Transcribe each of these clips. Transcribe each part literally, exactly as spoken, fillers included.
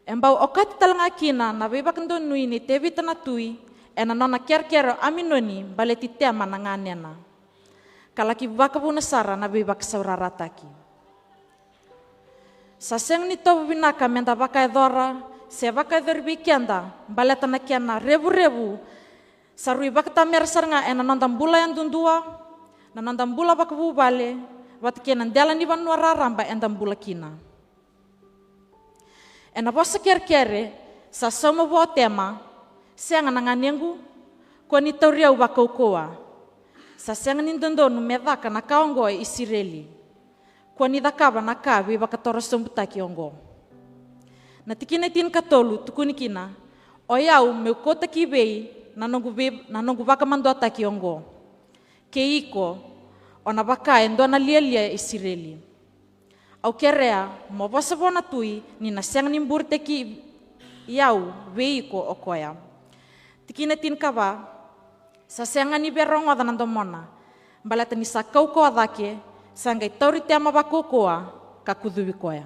E bau okati tale ga kina na veivakadonui nei Tevita na tui ena nona kerekere o Aminoni baleti Tema na ganena, ka laki vakavuna sara na veivakasaurarataki. Sa sega ni tovo vinaka meda vakayacora se vakayacori vei keda baleta na kena revurevu sa rui vakatamera sara ga ena noda bula yadudua, na noda bula vakavuvale, vata kei na dela ni vanua raraba eda bula kina. Ena vosa kerekere sa sauma vua o Tema: "Sega, na ganequ, kua ni tauri au vakaukauwa. Sa sega ni dodonu me caka na ka oqo e Isireli. Kua ni cakava na ka veivakatorosobutaki oqo." Na tikina e tinikatolu tukuni kina: "O i au, meu kauta ki vei na noqu, vei, na noqu vakamaduataki oqo? Kei iko, o na vaka e dua na lialia e Isireli. Au kerea mo vosa vua na tui ni na sega ni buritaki i au vei iko o koya." Tikina tinikava: "Sa sega ni via rogoca na domona, baleta ni sa kaukauwa cake, sa qai tauri Tema vakaukauwa ka kucuvi koya."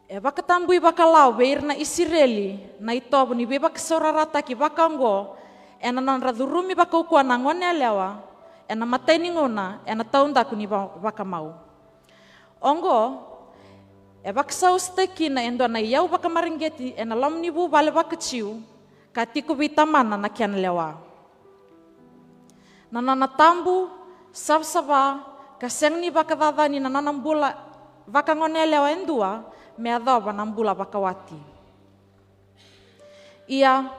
E vakatabui vakalawa vei ira na Isireli na itovo ni veivakasaurarataki vakaoqo ena nodra curumi vakaukauwa na goneyalewa ena imatai ni gauna ena taudaku ni va-, vakamau. Oqo e vakasausataki kina e dua na iyau vakamareqeti ena loma ni vuvale vakaJiu, ka tiko vei tamana na kena lewa. Na nona tabu, savasava, ka sega ni vakacacani na nona bula vakagoneyalewa e dua me yacova na bula vakawati. Ia,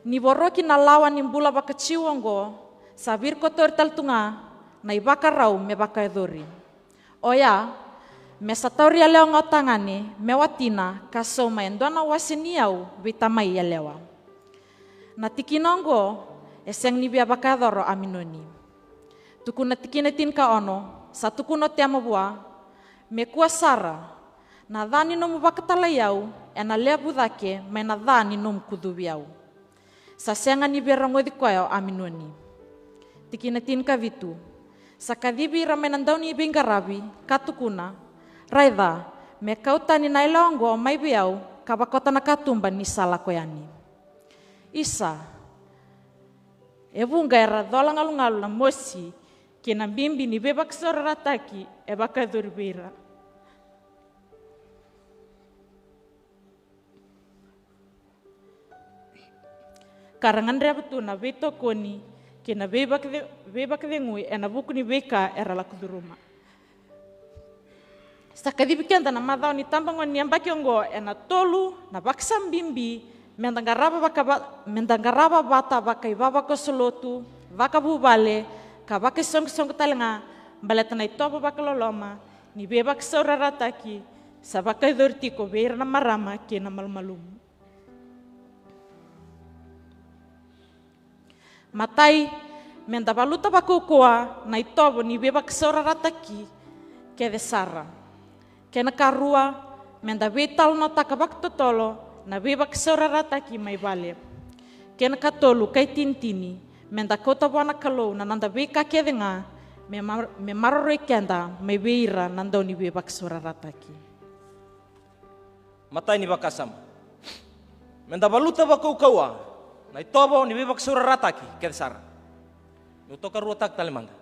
ni voroki na lawa ni bula vakaJiu oqo, sa virikotori tale tu ga na ivakarau me vakayacori. Oya, me sa tauri yalewa ga o tagane me watina ka sauma e dua na wase ni yau vei tamai yalewa. Na tikina oqo e sega ni via vakayacora o Aminoni. Tukuna na tikina tinikaono: "Sa tukuna o Tema vua: Me kua sara, na ca ni nomu vakatalai au ena levu cake mai na ca ni nomu kucuvi au." Sa sega ni via rogoci koya o Aminoni. Tikina tinikavitu: "Sa kacivi ira mai na dauniveiqaravi ka tukuna: Raica, me kau tani na yalewa oqo mai vei au ka vakota na katuba ni sa lako yani." Isa, e vuqa era cola galugalu na mosi kei na bibi ni veivakasaurarataki e vakayacori vei ira. Ka ra gadreva tu na veitokoni kei na veivakade-, veivakadegui ena vuku ni veika era lako curuma. Sa kacivi keda na macawa ni tabagone ni yabaki oqo ena tolu na vakasama bibi meda qarava vakava-, meda qarava vata vakaivavakoso lotu, vakavuvale, ka vakaisoqosoqo tale ga, baleta na itovo vakaloloma ni veivakasaurarataki sa vakayacori tiko vei ira na marama kei na malumalumu. Matai, meda valuta vakaukauwa na itovo ni veivakasaurarataki kece sara. Kena karua, meda veitalanoataka vakatotolo na veivakasaurarataki mai vale. Kena katolu ka itinitini, meda kauta vua na Kalou na noda veika kece ga me mar-, me maroroi keda mai vei ira na dau ni veivakasaurarataki. Matai ni vakasama. Meda valuta vakaukauwa na itovo ni veivakasaurarataki kece sara. Meu tokaruataka tale mada.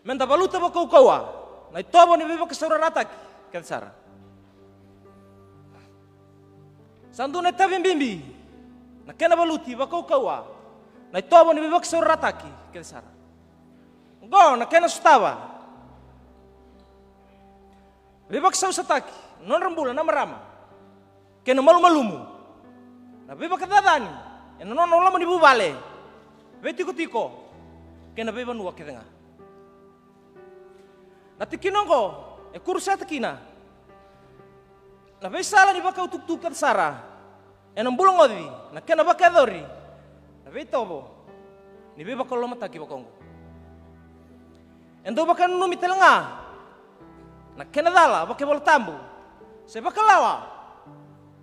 Meda valuta vakaukauwa na itovo ni veivakasaurarataki kece sara. Sa dua na itavi bibi na kena valuti vakaukauwa na itovo ni veivakasaurarataki kece sara. Oqo na kena sotava veivakasausataki na nodra bula na marama kei na malumalumu, na veivakacacani ena nona loma ni vuvale, veitikotiko, kei na veivanua kece ga. Na tikina oqo e kuruseta kina na veisala ni vakautukutuku kece sara ena bula oqo, na kena vakayacori na veitovo ni veivakalolomataki vakaoqo. E dau vakananumi tale ga na kena cala vakaivolatabu se vakalawa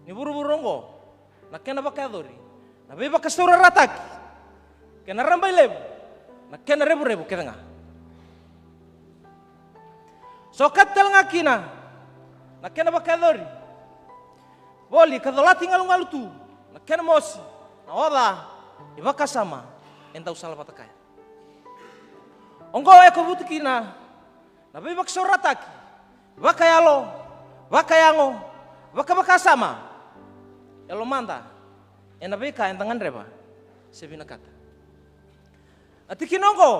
ni vuravura oqo, na kena vakayacori na veivakasaurarataki kei na rabailevu, na kena revurevu kece ga. Sa okati tale ga kina na kena vakayacori, voli ka colati galugalu tu na kena mosi na oca ni vakasama e dau salavata kaya. Oqo e kovuti kina na veivakasaurarataki vakayalo, vakayago, vakavakasama e lomada ena veika eda gadreva se vinakata. A tikina oqo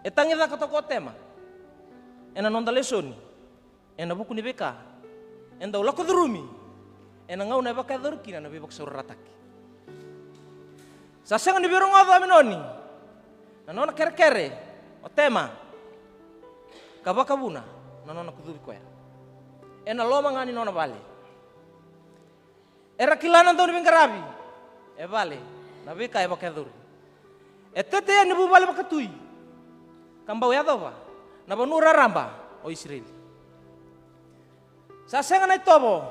e tagicaka toka o Tema ena noda lesoni ena vuku ni veika e dau lako curumi ena gauna e vakayacori kina na veivakasaurarataki. Sa sega ni veirogoca o Aminoni na nona kerekere o Tema ka vakavuna na nona kucuvi koya ena loma ga ni nona vale. Era kila na dauniveiqaravi e vale na veika e vakayacori. E tete yani na vuvale vakatui ka bau yacova na vanua raraba o Isireli. Sa sega na itovo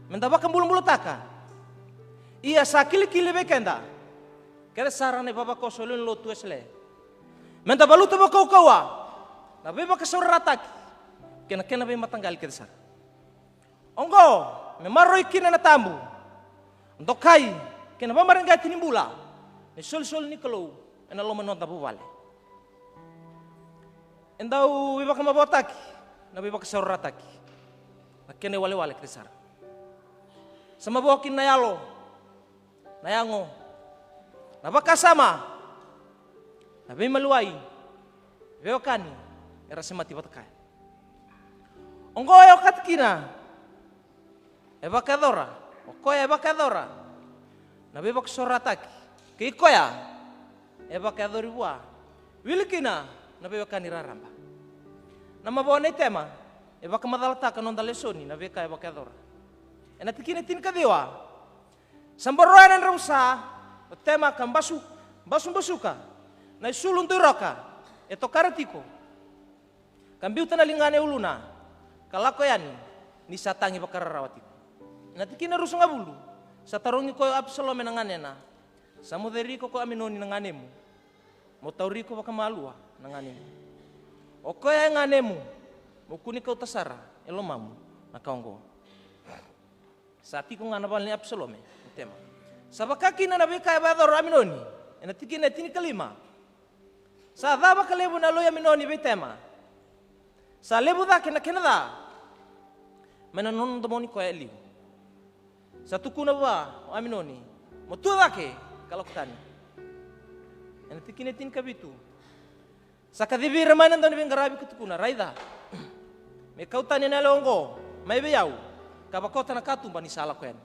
meda vakabulabulataka, ia sa kilikili vei keda kece sara na ivavakoso lewe ni lotu Wesele meda valuta vakaukauwa na veivakasaurarataki kei na kena veimataqali kece sara. Oqo me maroroi kina na tabu, dokai kei na vamareqeti ni bula ni solisoli ni Kalou ena loma ni noda vuvale. E dau veivakamavoataki na veivakasaurarataki, na kena iwalewale kece sara. Sa mavoa kina na yalo, na yago, na vakasama, na veimaliwai, veiwekani era semati vata kaya. Oqo e okati kina e vakayacora, o koya e vakayacora na veivakasaurarataki kei koya e vakayacori vua, wili kina na veiwekani raraba. Na mavoa nei Tema e vakamacalataka noda lesoni na veika e vakayacora. Ena tikina e tinikaciwa, sa boroya na dravusa o Tema ka basu, basubasuka na isulu duiroka e tokara tiko, ka biuta na ligana e uluna ka lako yani ni sa tagi vakararawa tiko. Na tikina e ruasagavulu, sa tarogi koya o Apisalome na ganena, sa mo ceri iko ko Aminoni na ganemu, mo tauri iko vakamalua na ganemu? O koya e ganemu, mo kua ni kauta sara e lomamu na ka oqo. Sa tiko ga na vale nei Apisalome o Tema. Sa vaka kina na veika e vakayacora o Aminoni ena tikina e tinikalima. Sa ca vakalevu na yalo i Aminoni vei Tema. Sa levu cake na kena ca mai na nona domoni koya e liu. Sa tukuna vua o Aminoni, mo tu cake ka lako tani. Ena tikina e tinikavitu, sa kacivi ira mai na dauniveiqaravi ka tukuna, raica, me kau tani na yalewa oqo mai vei au ka vakota na katuba ni sa lako yani.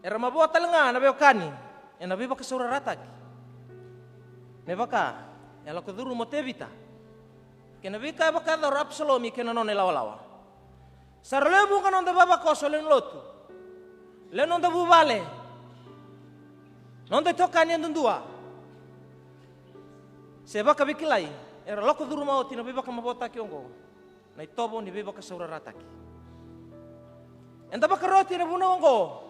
Era mavoa tale ga na veiwekani ena veivakasaurarataki, me vaka e lako curuma o Tevita kei na veika e vakayacora o Apisalomi kei na nona ilawalawa. Sa ra lewe vuqa noda ivavakoso lewe ni lotu, lewe noda vuvale, noda itokani yadudua, se vakaveikilai era lako curuma oti na veivakamavoataki oqo, na itovo ni veivakasaurarataki. Eda vakaroti ena vunau oqo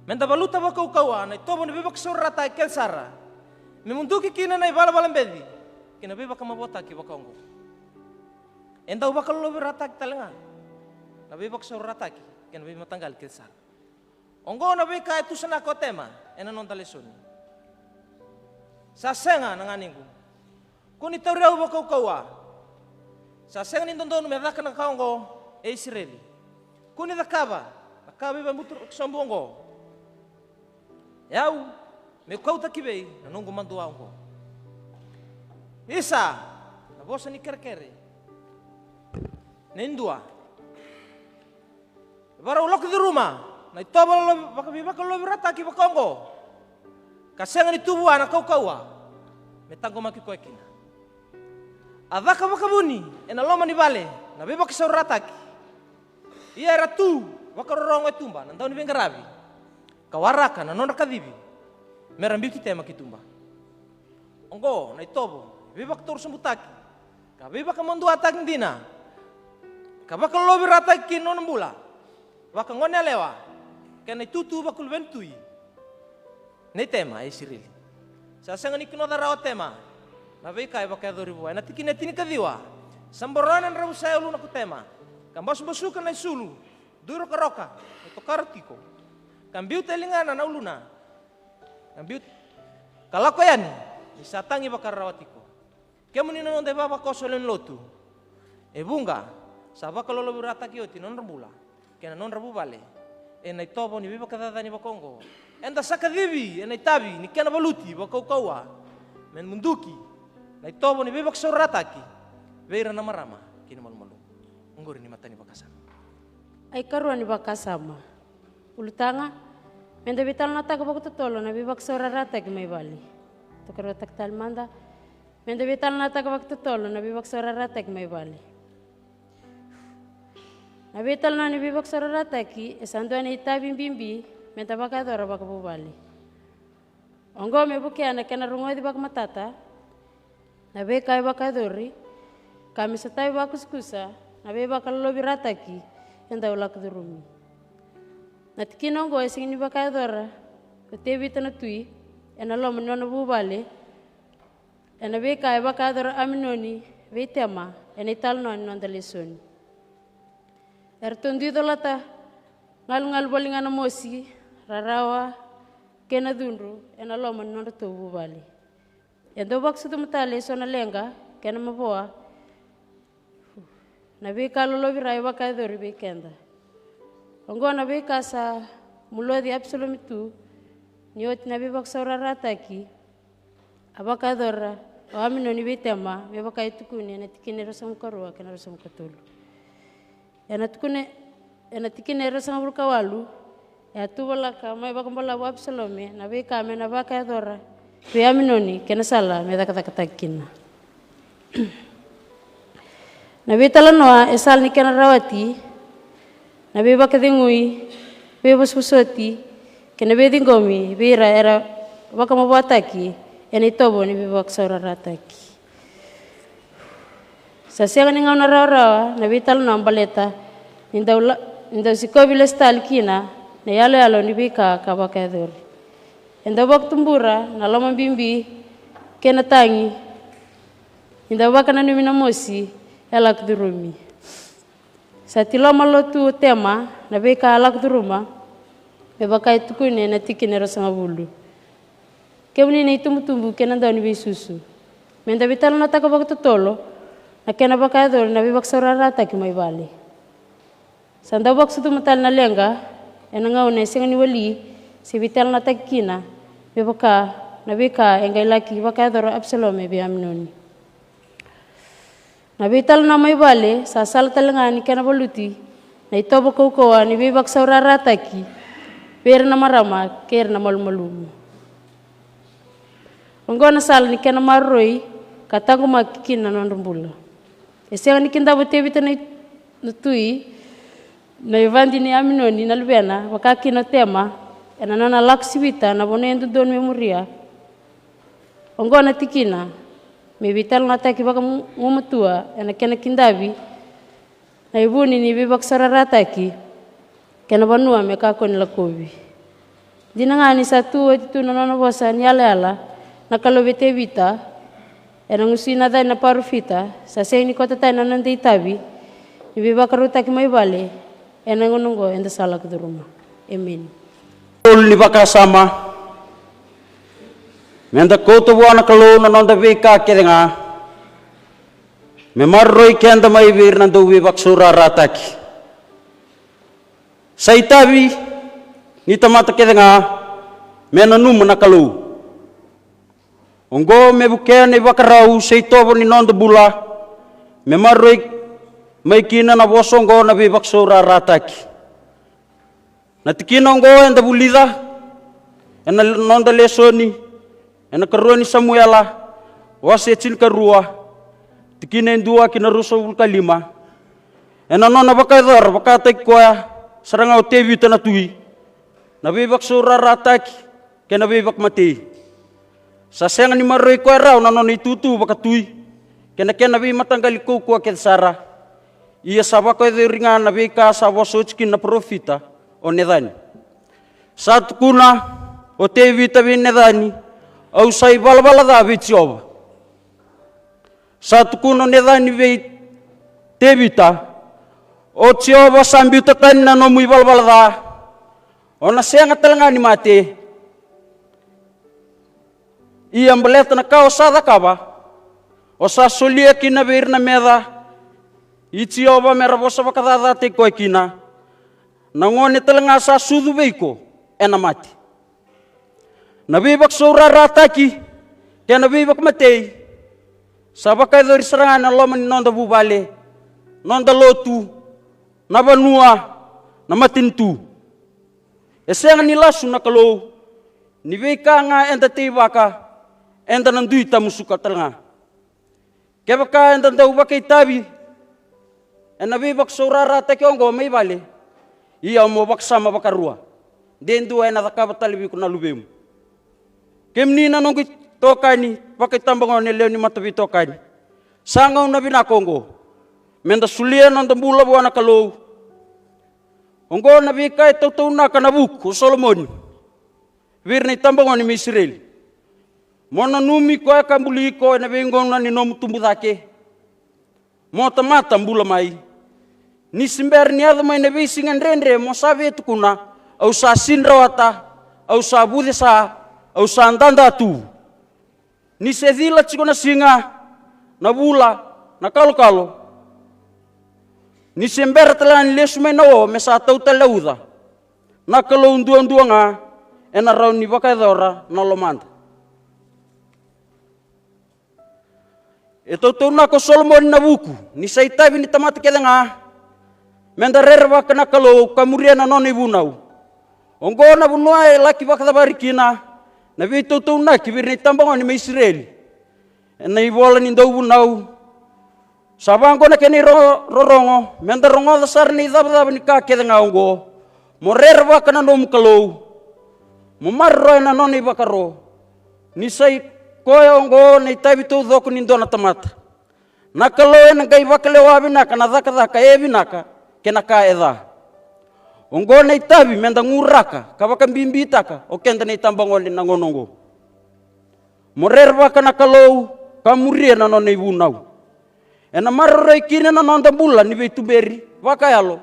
meda valuta vakaukauwa na itovo ni veivakasaurarataki kece sara, me muduki kina na ivalavala beci kei na veivakamavoataki vakaoqo. E dau vakalolovirataki tale ga na veivakasaurarataki kei na veimataqali kece sara. Oqo na veika e tusanaka o Tema ena noda lesoni. Sa sega na ganequ, kua ni tauri au vakaukauwa. Sa sega ni dodonu me caka na ka oqo e Isireli. Kua ni cakava na ka veivakabuturo sobu oqo. E au, meu kauta ki vei na noqu madua oqo? Isa, na vosa ni kerekere nei dua. Varau lako curuma na itovo vakaveivakalovirataki vakaoqo, ka sega ni tu vua na kaukauwa me taqomaki koya kina. A caka vakavuni ena loma ni vale na veivakasaurarataki. Ia era tu vakarorogo e tuba na dauniveiqaravi, ka waraka na nodra kacivi mera biuti Tema ki tuba. Oqo na itovo veivakatorocobutaki ka veivakamaduataki dina, ka vakalolovirataki ki na nona bula vakagoneyalewa kei na itutu vakaluveni tui nei Tema e Isireli. Sa sega ni kinoca rawa o Tema Na veika e vakayacori vua. Ena tikina e tinikaciwa, sa borona na dravusa e uluna ko Tema, ka basubasuka na isulu, dui rokaroka e tokara tiko, ka biuta e ligana na uluna, ka biuta, ka lako yani ni sa tagi vakarawa tiko. Kemuni na noda ivavakoso lewe ni lotu, e vuqa sa vakalolovirataki oti na nodra bula kei na nodra vuvale ena itovo ni veivakacacani vakaoqo. Eda sa kacivi ena itavi ni kena valuti vakaukauwa me muduki na itovo ni veivakasaurarataki vei ira na marama kei na malumalumu. Oqori ni matai ni vakasama. Ai karua ni vakasama. Ulutaga, meda veitalanoataka vakatotolo na veivakasaurarataki mai vale. Tokaruataka tale mada. Meda veitalanoataka vakatotolo na veivakasaurarataki mai vale. Na veitalanoa ni veivakasaurarataki e sa dua na itavi bibi meda vakayacora vakavuvale. Oqo me vukea na kena rogoci vakamatata na veika e vakayacori, ka me sotavi vakusakusa na veivakalolovirataki e dau lako curumi. Na tikina oqo e sega ni vakayacora o Tevita na tui ena loma ni nona vuvale, ena veika e vakayacora Aminoni vei Tema ena italanoa ni noda lesoni. Eratou dui colata galugalu voli ga na mosi, rarawa kei na cudru ena loma ni nodratou vuvale. E dau vakasucuma tale eso na leqa kei na mavoa na veika lolovira e vakayacori vei keda. Oqo na veika sa muloci Apisalomi tu ni oti na veivakasaurarataki a vakayacora o Aminoni vei Tema, me vaka e tukuni ena tikina e ruasagavulu ka rua kei na ruasagavulu ka tolu. Ena tukuna, ena tikina e ruasagavulu ka walu, e a tuvalaka mai vakabalavu o Apisalome na veika me na vakayacora vei Aminoni kei na sala me cakacakataki kina. Na veitalanoa e sala ni kena rawati na veivakacegui, veivosovosoti kei na veiciqomi vei ira era vakamavoataki ena itovo ni veivakasaurarataki. Sa sega ni gauna rawarawa na veitalanoa baleta ni dau la, ni dau sikovi lesu tale kina na iyaloyalo ni veika ka vakayacori. E dau vakatubura na lomabibi kei na tagi, ni dau vakananumi na mosi e lako curumi. Sa tiloma lotu o Tema na veika a lako curuma, me vaka e tukuni ena tikina e ruasagavulu. Kemuni na itubutubu kei na dauniveisusu, meda veitalanoataka vakatotolo na kena vakayacori na veivakasaurarataki mai vale. Sa dau vakasucuma tale na leqa ena gauna e sega ni wali se veitalanoataki kina, me vaka na veika e qai laki vakayacora o Apisalome vei Aminoni. Na veitalanoa mai vale sa sala tale ga ni kena valuti na itovo kaukauwa ni veivakasaurarataki vei ira na marama kei ira na malumalumu. Oqo na sala ni kena maroroi ka taqomaki kina na nodra bula. E sega ni kidava o Tevita na, na tui na ivadi nei Aminoni na luvena, vaka kina o Tema ena nona lako sivita na vanua e dodonu me muria. Oqo na tikina me veitalanoataki vakagumatua ena kena kidavi na ivuni ni veivakasaurarataki kei na vanua me kakua ni lakovi. Dina ga ni sa tu oti tu na nona vosa ni yalayala na Kalou vei Tevita ena gusu ni yaca ni parofita, sa sega ni koto tani na noda itavi ni veivakarautaki mai vale ena gauna oqo eda sa lako curuma. Emeni. Tolu ni vakasama. Meda kauta vua na Kalou na noda veika kece ga, me maroroi keda mai vei ira na dauveivakasaurarataki. Sa itavi ni tamata kece ga me nanuma na Kalou. Oqo me vukea na ivakarau se itovo ni noda bula, me maroroi mai kina na vosa oqo na veivakasaurarataki. Na tikina oqo eda vulica ena noda lesoni ena karua ni Samuela, wase e tinikarua, tikina e dua ki na ruasagavulu ka lima. Ena nona vakayacora vakataki koya sara ga o Tevita na tui na veivakasaurarataki kei na veivakamatei. Sa sega ni maroroi koya rawa na nona itutu vakatui kei na kena veimataqali kaukauwa kece sara. Ia sa vakayacori ga na veika sa vosa oti kina na parofita o Necani. Sa tukuna o Tevita vei Necani, "Au sa ivalavala ca vei Jiova. Sa tukuna o Nacani vei Tevita, "O Jiova sa biuta tani na nomu ivalavala ca, o na sega tale ga ni mate. Ia baleta na ka o sa cakava, o sa solia kina vei ira na meca i Jiova me ra vosa vakacacataki koya kina. Na gone tale ga sa sucu vei iko ena mate." Na veivakasaurarataki kei na veivakamatei sa vakayacori sara ga ena loma ni noda vuvale, noda lotu, na vanua, na matanitu. E sega ni lasu na Kalou ni veika ga eda teivaka, eda na dui tamusuka tale ga. Kevaka eda dau vakaitavi ena veivakasaurarataki oqo mai vale, ia mo vakasama vakarua, de dua ena cakava tale vei iko na luvemu. Kemuni na noqu itokani vakaitabagone, lewe ni mataveitokani, sa gauna vinaka oqo meda solia noda bula vua na Kalou. Oqo na veika e tautaunaka na vuku o Solomoni vei ira na itabagone mai Isireli. Mo nanumi koya ka buli iko ena veigauna ni nomu tubu cake, mo tamata bula mai. Ni se bera ni yaco mai na veisiga dredre, mo sa via tukuna, "Au sa sidrawata, au sa vucesa, au sa dada tu." Ni se cila tiko na siga, na vula, na kalokalo, ni se bera tale ga ni lesu mai na o me sa tau tale na uca, na Kalou duadua ga ena rawa ni vakayacora na lomada. E tautaunaka o Solomoni na vuku ni sa itavi ni tamata kece ga meda rerevaka na Kalou ka muria na nona ivunau. Oqo na vanua e laki vakacavari kina na veitautaunaki vei ira na itabagone mai Isireli. Ena ivola ni Dauvunau, sa vaqo na kena irororogo, meda rogoca sara na icavacava ni ka kece ga oqo. Mo rerevaka na nomu Kalou, mo maroroya na nona ivakaro. Ni sa i koya oqo na itavi taucoko ni dua na tamata. Na Kalou ena qai vakalewa vinaka na cakacaka e vinaka kei na ka e ca. Oqo na itavi meda guraka ka vakabibitaka o keda na itabagone na gauna oqo. Mo rerevaka na Kalou ka muria na nona ivunau. Ena maroroi kina na noda bula ni veituberi vakayalo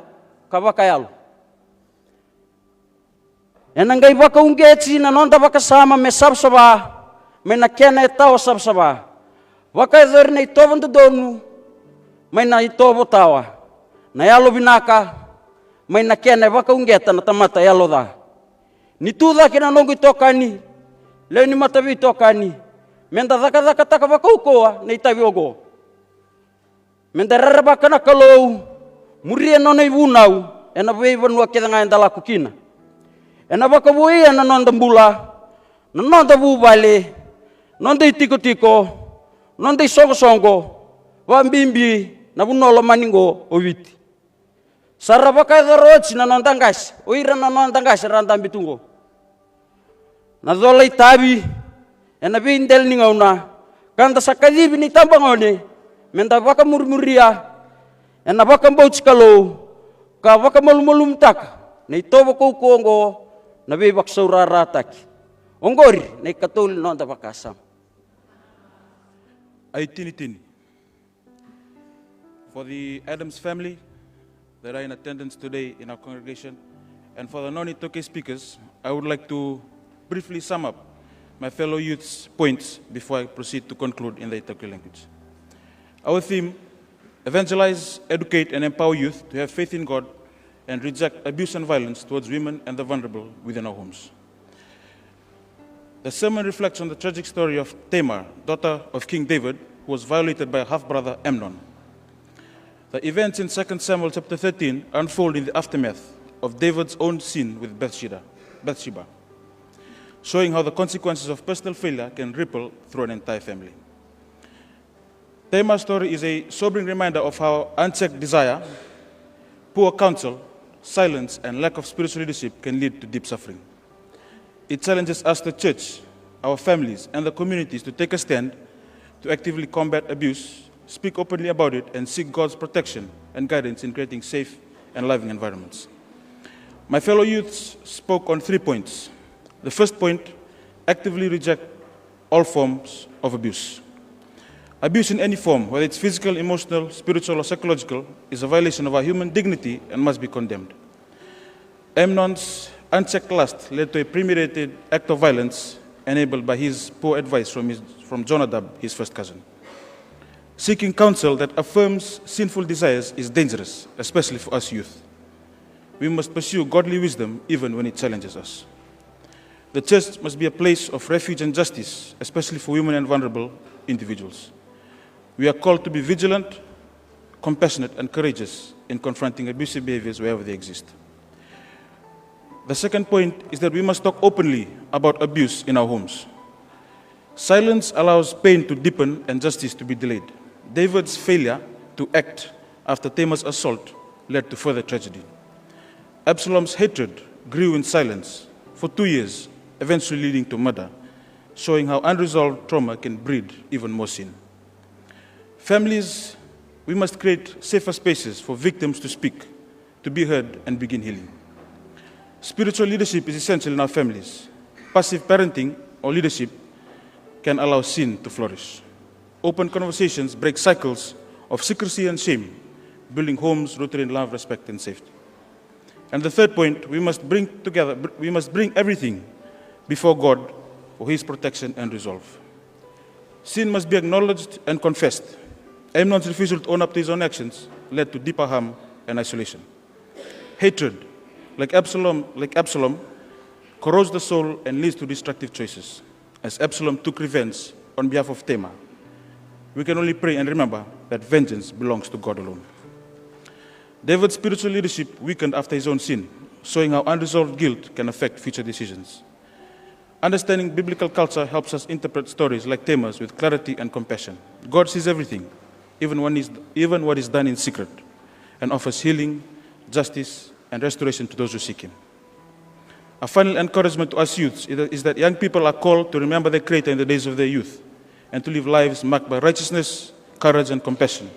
ka vakayalo. Ena qai vakauqeti na noda vakasama me savasava mai na kena e tawa savasava. Vakayacori na itovo dodonu mai na itovo tawa. Na yalo vinaka mai na kena e vakauqeta na tamata yalo ca. Ni tu cake na noqu itokani, lewe ni mataveitokani, meda cakacakataka vakaukauwa na itavi oqo. Meda rerevaka na Kalou, muria na nona ivunau ena veivanua kece ga eda lako kina. Ena vakavouia na noda bula, na noda vuvale, noda itikotiko, noda isoqosoqo, vakabibi na vanua lomani oqo o Viti. Sa ra vakayacora oti na noda qase, o ira na noda qase ra dabe tu oqo. Na cola itavi ena veidela ni gauna, ka da sa kacivi ni tabagone meda vakamurimuria ena vakabauti Kalou, ka vakamalumalumutaka na itovo kaukauwa oqo, na veivakasaurarataki. Oqori na ikatolu ni noda vakasama. Ai tinitini. For the Adams family that are in attendance today in our congregation, and for the non-iTaukei speakers, I would like to briefly sum up my fellow youth's points before I proceed to conclude in the iTaukei language. Our theme: evangelize, educate, and empower youth to have faith in God and reject abuse and violence towards women and the vulnerable within our homes. The sermon reflects on the tragic story of Tamar, daughter of King David, who was violated by her half-brother Amnon. The events in Second Samuel chapter thirteen unfold in the aftermath of David's own sin with Bathsheba, Bathsheba, showing how the consequences of personal failure can ripple through an entire family. Tamar's story is a sobering reminder of how unchecked desire, poor counsel, silence, and lack of spiritual leadership can lead to deep suffering. It challenges us, the church, our families, and the communities, to take a stand, to actively combat abuse, speak openly about it, and seek God's protection and guidance in creating safe and loving environments. My fellow youths spoke on three points. The first point: actively reject all forms of abuse. Abuse in any form, whether it's physical, emotional, spiritual, or psychological, is a violation of our human dignity and must be condemned. Amnon's unchecked lust led to a premeditated act of violence enabled by his poor advice from, his, from Jonadab, his first cousin. Seeking counsel that affirms sinful desires is dangerous, especially for us youth. We must pursue godly wisdom even when it challenges us. The church must be a place of refuge and justice, especially for women and vulnerable individuals. We are called to be vigilant, compassionate, and courageous in confronting abusive behaviors wherever they exist. The second point is that we must talk openly about abuse in our homes. Silence allows pain to deepen and justice to be delayed. David's failure to act after Tamar's assault led to further tragedy. Absalom's hatred grew in silence for two years, eventually leading to murder, showing how unresolved trauma can breed even more sin. Families, we must create safer spaces for victims to speak, to be heard, and begin healing. Spiritual leadership is essential in our families. Passive parenting or leadership can allow sin to flourish. Open conversations break cycles of secrecy and shame, building homes rooted in love, respect, and safety. And the third point, we must bring together, we must bring everything before God for His protection and resolve. Sin must be acknowledged and confessed. Amnon's refusal to own up to his own actions led to deeper harm and isolation. Hatred, like Absalom, like Absalom, corrodes the soul and leads to destructive choices. As Absalom took revenge on behalf of Tamar, we can only pray and remember that vengeance belongs to God alone. David's spiritual leadership weakened after his own sin, showing how unresolved guilt can affect future decisions. Understanding biblical culture helps us interpret stories like Tamar's with clarity and compassion. God sees everything, even, when is, even what is done in secret, and offers healing, justice, and restoration to those who seek Him. A final encouragement to us youths is that, is that young people are called to remember their Creator in the days of their youth and to live lives marked by righteousness, courage, and compassion.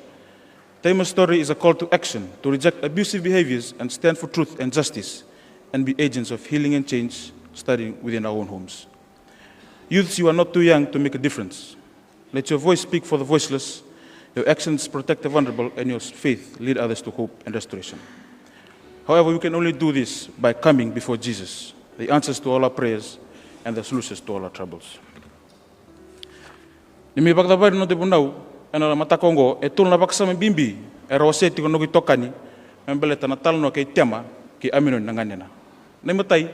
Tamar's story is a call to action, to reject abusive behaviors and stand for truth and justice, and be agents of healing and change, starting within our own homes. Youths, you are not too young to make a difference. Let your voice speak for the voiceless, your actions protect the vulnerable, and your faith lead others to hope and restoration. However, we can only do this by coming before Jesus, the answers to all our prayers and the solutions to all our troubles. Ni mai vakacavari na noda vunau ena mataka oqo, e tolu na vakasama bibi era wasea tiko na noqu itokani me baleta na talanoa kei Tamar kei Aminoni na ganena. Na imatai,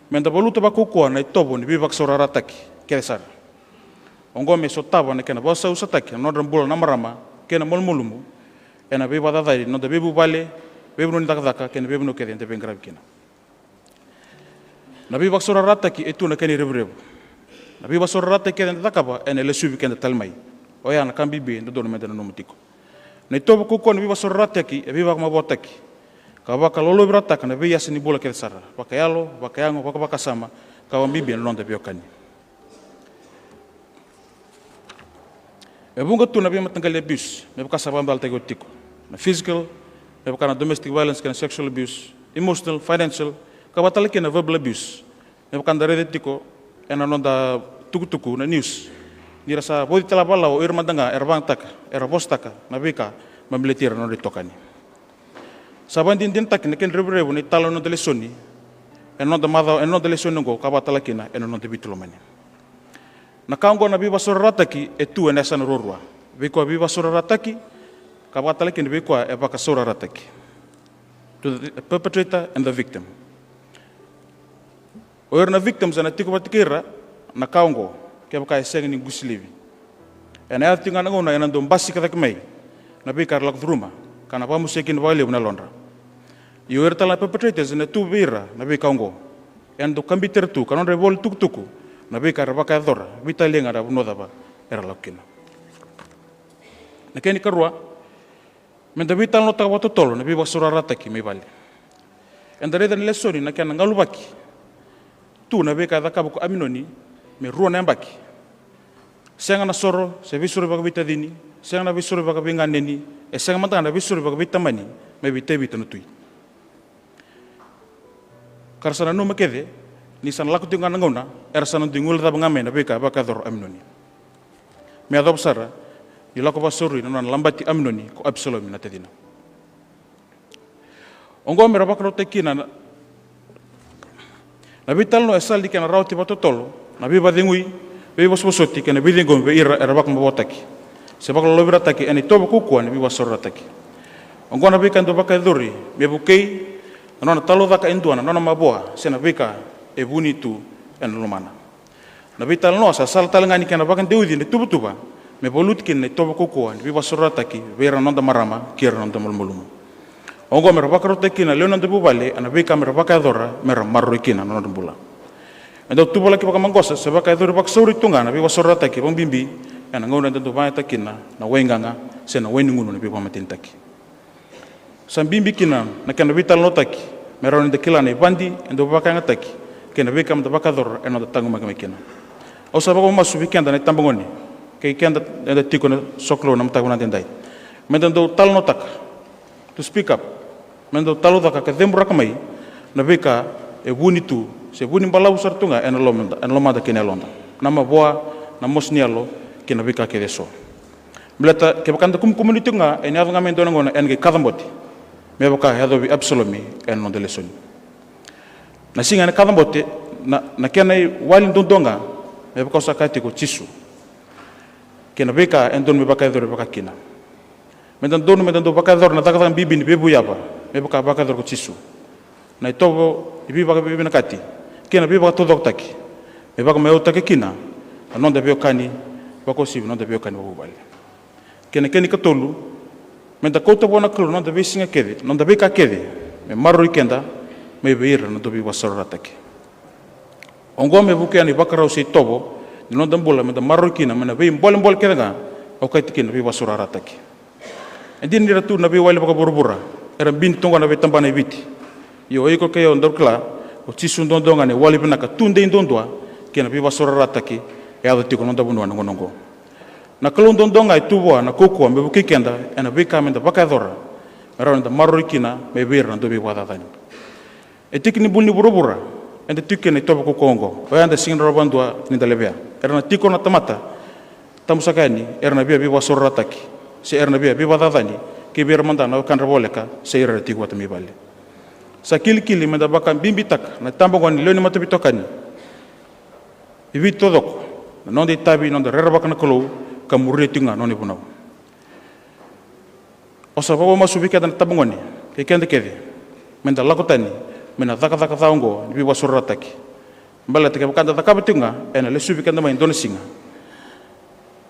me da valuta vakaukauwa na itovo ni veivakasaurarataki kece sara. Oqo me sotava na kena vakasausataki na nodra bula na marama kei na malumalumu ena veivakacacani ni noda veivuvale, veivanua ni cakacaka kei na veivanua kece eda veiqaravi kina. Na veivakasaurarataki e tu na kena irevurevu. Na veivakasaurarataki kece eda cakava ena lesuvi keda tale mai. Oya na ka bibi e dodonu meda nanuma tiko. Na itovo kaukauwa ni veivakasaurarataki e veivakamavoataki ka vakalolovirataka na veiyasa ni bula kece sara, vakayalo, vakayago, vakavakasama, ka vakabibi na noda veiwekani. E vuqa tu na veimataqali abuse me vaka sa vakamacalataki oti tiko. Na physical, me vaka na domestic violence kei na sexual abuse, emotional, financial, ka vaka tale kina na verbal abuse, me vaka da raica tiko ena noda tukutuku na news. Ni ra sa vauci tale vakalawa o ira mada ga era vagataka, era vosataka na veika me baleti ira na nodra itokani. Sa vakadinadinataki na kena revurevu na italanoa ni noda lesoni ena noda macawa, ena noda lesoni oqo ka vaka tale kina ena noda veitulomani. Na ka oqo na veivakasaurarataki e tu ena yasana ruarua. Veika veivakasaurarataki ka vaka tale kina veika e vakasaurarataki. To the perpetrator and the victim. O ira na victims ena tiko vata kei ira na ka oqo kevaka e sega ni gusilevi. Ena yaco tiko ga na gauna ena dau basika cake mai na veika era lako curuma ka na vakamosea kina vakalevu na yalodra. Ia o ira tale na perpetrators ena tu vei ira na veika oqo ena dau kabiti ira tu ka nodra ivola ni tukutuku na veika era vakayacora, veitalia ga na vanua cava era lako kina. Na kena ikarua, me da veitalanoataka vakatotolo na veivakasaurarataki mai vale. Eda raica na lesoni na kena galuvaki tu na veika e cakava ko Aminoni me rua na yabaki. Sega na soro se veisoro vakaveitacini, sega na veisoro vakaveiganeni, e sega mada ga na veisoro vakaveitamani mai vei Tevita na tui. Ka ra sa nanuma kece ni sa na lako tiko ga na gauna era sa na dui guilecava ga mai na veika e vakayacora o Aminoni. Me yacova sara, ni lako vakasauri na nona labati Aminoni ko Apisalomi na tacina. Oqo me ra vakarautaki kina na, na veitalanoa e sala ni kena rawati vakatotolo na veivakacegui, veivosovosoti kei na veiciqomi vei ira era vakamavoataki se vakalolovirataki ena itovo kaukauwa ni veivakasaurarataki. Oqo na veika e dau vakayacori me vukei na nona talaucaka e dua na nona mavoa se na veika e vuni tu ena lomana. Na veitalanoa sa sala tale ga ni kena vakadeuci na ituvatuva me valuti kina na itovo kaukauwa ni veivakasaurarataki vei ira na noda marama kei ira na noda malumalumu. Oqo me ra vakarautaki kina na lewe ni noda vuvale ena veika me ra vakayacora me ra maroroi kina na nodra bula. E dau tuvalaki vakamaqosa se vakayacori vakasauri tu ga na veivakasaurarataki vakabibi ena gauna eda dau vakayagataka kina na waigaga se na wai ni gunu ni veivakamatenitaki. Sa bibi kina na kena veitalanoataki me rawa ni da kila na ivadi e dau vakayagataki kei na veika me da vakayacora ena noda taqomaki mai kina. Au sa vakamamasu vei keda na itabagone kei keda eda tiko ena sokalou ena mataka vinaka edaidai, me da dau talanoataka, to speak up, me da dau talaucaka ka ceburaka mai na veika e vuni tu se vuni balavu sara tu ga ena lomada, ena lomada kei na yaloda, na mavoa, na mosi ni yalo kei na veika kece eso. Baleta kevaka da kumukumuni tiko ga, ena yaco ga mai e dua na gauna ena qai kacabote, me vaka e yacovi Apisalomi ena noda lesoni. Na siga ena kacabote, na, na kena iwali duadua ga, me vaka au sa kaya tiko, Jisu kei na veika e dodonu me vakayacori vaka kina. Me da dodonu me da dau vakayacora na cakacaka bibi ni veivuyava me vaka vakayacora ko Jisu. Na itovo ni veivakavinavinakati kei na veivakataucokotaki me vakamaiyautaki kina na noda veiwekani vakauasivi, na noda veiwekani vakavuvale. Kei na kena ikatolu, me da kauta vua na Kalou na noda veisiga kece, na noda veika kece me maroroi keda mai vei ira na dau veivakasaurarataki. Oqo me vukea na ivakarau se itovo ni noda bula me da maroroi kina mai na veibolebole kece ga, okati kina na veivakasaurarataki. E dina ni ra tu na veiwali vakavuravura era bini tu oqo na veitabana e Viti. Ia o iko kei au daru kila, o Jisu duadua ga na iwali vinaka tudei duadua kei na veivakasaurarataki e yaco tiko na noda vanua na gauna oqo. Na Kalou duadua ga e tu vua na kaukauwa me vukei keda ena veika me da vakayacora me rawa ni da maroroi kina mai vei ira na dau veivakacacani. E tiki ni buli ni vuravura eda tiko kina na itovo kaukauwa oqo, oya eda sega ni rawa vakadua ni da levea. Era na tiko na tamata tabu saka yani era na via veivakasaurarataki se era na via veivakacacani kei vei ira mada na wekadra voleka se ira era tiko vata mai vale. Sa kilikili me da vakabibitaka na itabagone lewe ni mataveitokani i Viti taucoko na noda itavi, na noda rerevaka na Kalou ka muria tiko ga na nona ivunau. Au sa vakamamasu vei keda na itabagone kei keda kece me da lako tani mai na cakacaka ca oqo ni veivakasaurarataki. Baleta kevaka da cakava tiko ga, ena lesuvi keda mai e dua na siga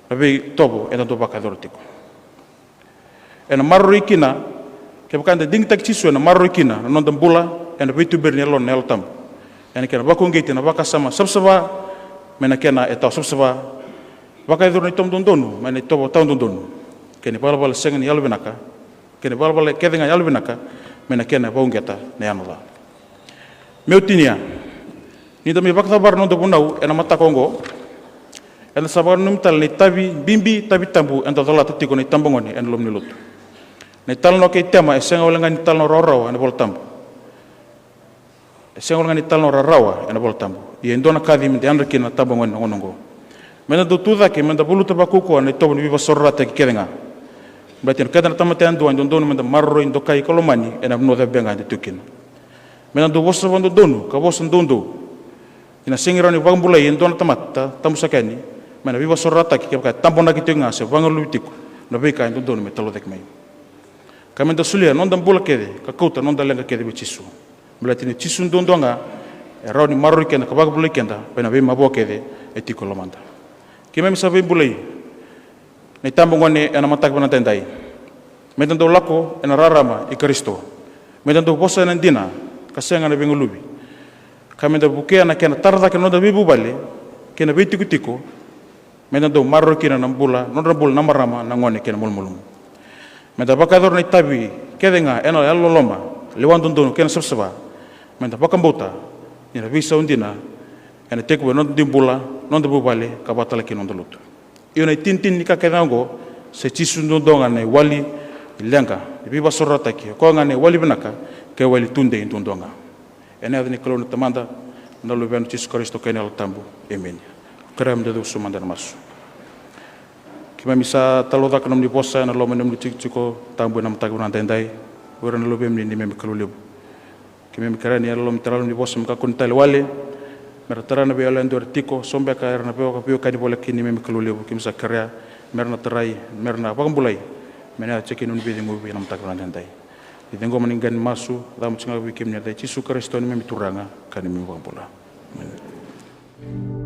na veitovo eda dau vakayacora tiko. Ena maroroi kina, kevaka eda digitaki Jisu, ena maroroi kina na noda bula ena veituberi ni yalona na Yalo Tabu. Ena kena vakauqeti na vakasama savasava mai na kena e tawa savasava, vakayacori na itovo dodonu mai na itovo tawa dodonu, kei na ivalavala sega ni yalovinaka, kei na ivalavala kece ga yalovinaka mai na kena e vakauqeta na yago ca. Meu tinia, ni da mai vakacavara na noda vunau ena mataka oqo, eda sa vakananumi tale na itavi bibi, itavi tabu eda colata tiko na itabagone ena loma ni lotu. Na italanoa kei Tema e sega wale ga ni talanoa rawarawa ena Vola Tabu. E sega wale ga ni talanoa rawarawa ena Vola Tabu. Ia e dua na kaci me da yadra kina na itabagone ena gauna oqo. Me da dau tu cake me da valuta vakaukauwa na itovo ni veivakasaurarataki kece ga. Baleta ni keda na tamata yadua e dodonu me da maroroi, dokai ka lomani ena vanua cava beka ga eda tiko kina. Me da dau vosa vakadodonu ka vosa doudou. Ena sega ni rawa ni vakabulai e dua na tamata tabu saka yani mai na veivakasaurarataki kevaka e tabonaki tiko ga se vagaluvi tiko na veika e dodonu me talaucaki mai. Ka me da solia na noda bula kece ka kauta na noda leqa kece vei Jisu. Baleta ni Jisu duadua ga e rawa ni maroroi keda ka vakabulai keda mai na veimavoa kece e tiko e lomada. Keimami sa veibulai na itabagone ena mataka vinaka edaidai. Me da dau lako ena rarama i Karisito. Me da dau vosa ena dina ka sega na veigaluvi. Ka me da vukea na kena tara cake na noda veivuvale kei na veitikotiko. Me da dau maroroi kina na bula, nodra bula na marama, na gone kei na malumalumu. Me da vakayacora na itavi kece ga ena yalololoma, lewa dodonu kei na savasava. Me da vakabauta ni na veisau dina ena tekivu ena noda dui bula, noda vuvale ka vaka tale kina noda lotu. Io, na itinitini ni ka kece ga oqo, sa i Jisu duadua ga na iwali ni leqa ni veivakasaurarataki, o koya ga na iwali vinaka ka iwali tudei duadua ga. Ena yaca ni Kalou na Tamada, na Luvena o Jisu Karisito kei na Yalo Tabu. Emeni. Kerea me da cuva sobu mada ena masu. Keimami sa talaucaka nomuni vosa ena loma ni nomuni tikotiko tabu ena mataka vinaka edaidai. O ira na luvemuni neimami Kalou levu. Keimami kerea ni yalololoma tale nomuni vosa me kakua ni tale wale. Me ra tara na veiyalo yadua era tiko, so beka era na veiwekani voli kina neimami Kalou levu. Keimami sa kerea me ra na tarai, me ra na vakabulai. Me na yaco tiko kina nomuni veiceguvi ena mataka vinaka edaidai. Ni ciqoma na qai ni masu, cavuti ga vei kemuni ena yaca i Jisu Karisito neimami Turaga ka neimami iVakabula. Emeni.